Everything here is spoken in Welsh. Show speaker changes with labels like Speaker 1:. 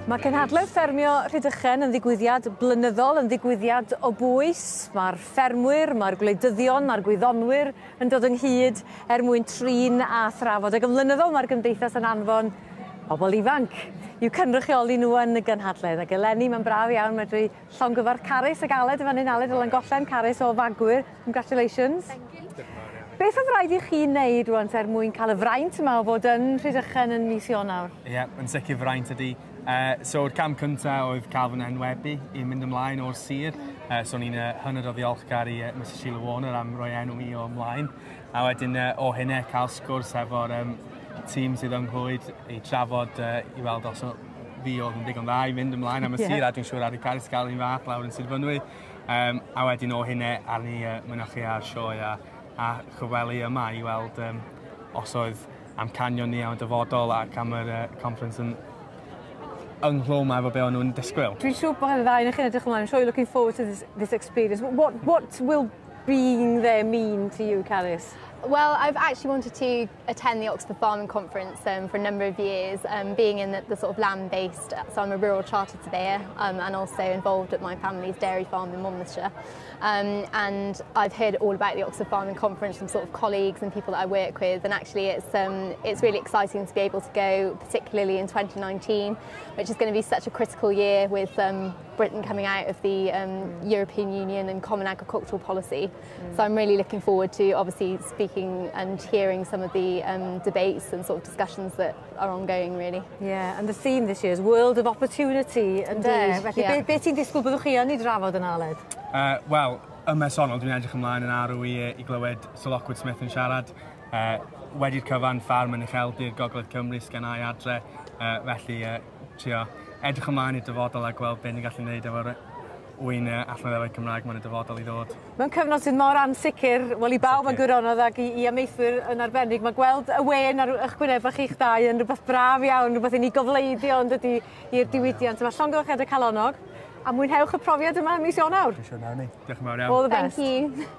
Speaker 1: Mae cynhadledd ffermio Rhydychen yn ddigwyddiad blynyddol, yn ddigwyddiad o bwys. Mae'r ffermwyr, mae'r gwleidyddion, mae'r gwyddonwyr yn dod ynghyd er mwyn trin a thrafod. Ac yn flynyddol mae'r gymdeithas yn anfon pobl ifanc i'w cynrychioli nhw yn y gynhadledd. Ac eleni mae'n braf iawn medru llongyfarch Carys ac Aled yn fan hyn, Aled o Langollen, Carys o Fagwyr. Congratulations.
Speaker 2: Thank you.
Speaker 1: Beth oedd rhaid i chi wneud rwan er mwyn cael y fraint yma o fod yn Rhydychen yn mis Ionawr?
Speaker 3: Ie, yeah, yn sicr fraint ydi. So'r cam cyntaf oedd cael fy enwebu i mynd ymlaen o'r sir. So o'n i'n hynod o ddiolchgar i Mrs Sheila Warner am roi enw mi o ymlaen. A wedyn o hynny cael sgwrs efo'r tîm sydd yng Nghlwyd i trafod i weld os fi oedd yn ddigon dda i fynd ymlaen am y sir, a dwi'n siŵr ar y Carys gael un fath lawr yn Sir Fynwy. A wedyn o hynny arni mynychu ar sioe a chyfweli yma i weld os oedd amcanion ni am y dyfodol ac am yr conference yn ynghlwm efo be o'n nhw'n disgwyl.
Speaker 1: Dwi'n siŵr bod y ddau yn chi'n edrych ymlaen. I'm sure you're looking forward to this experience. What will being there mean to you, Carys?
Speaker 2: Well, I've actually wanted to attend the Oxford Farming Conference for a number of years, being in the sort of land-based, so I'm a rural chartered surveyor and also involved at my family's dairy farm in Monmouthshire. And I've heard all about the Oxford Farming Conference from sort of colleagues and people that I work with, and actually it's really exciting to be able to go, particularly in 2019, which is going to be such a critical year with Britain coming out of the European Union and Common Agricultural Policy. So I'm really looking forward to obviously speaking and hearing some of the debates and sort of discussions that are ongoing, really.
Speaker 1: Yeah, and the theme this year is World of Opportunity. Indeed, felly, yeah. Be ti'n disgwyl byddwch chi yn ei drafod yn Aled?
Speaker 3: Wel, yn bersonol, dwi'n edrych ymlaen yn arw i glywed Sir Lockwood Smith yn siarad. Wedi'r cyfan, ffarm yn ucheldir Gogledd Cymru sgennai adre, felly trio edrych ymlaen i'r dyfodol a gweld beth ni'n gallu gwneud efo'r ŵyn allan efo'r Cymraeg mewn y dyfodol i ddod.
Speaker 1: Mewn cyfnod sydd mor ansicr, wel i bawb yn gwirionedd ac i amaethwyr yn arbennig, mae gweld y wên ar eich gwynebau chi'ch dau yn rhywbeth braf iawn, rhywbeth i ni gofleidio yn dydy i'r diwydiant. Yma llongyfarchiadau calonog, a mwynhewch y profiad yma ym mis Ionawr.
Speaker 4: Dwi'n siŵr nawn ni.
Speaker 3: Diolch yn fawr iawn.
Speaker 1: All the best.
Speaker 2: Thank you.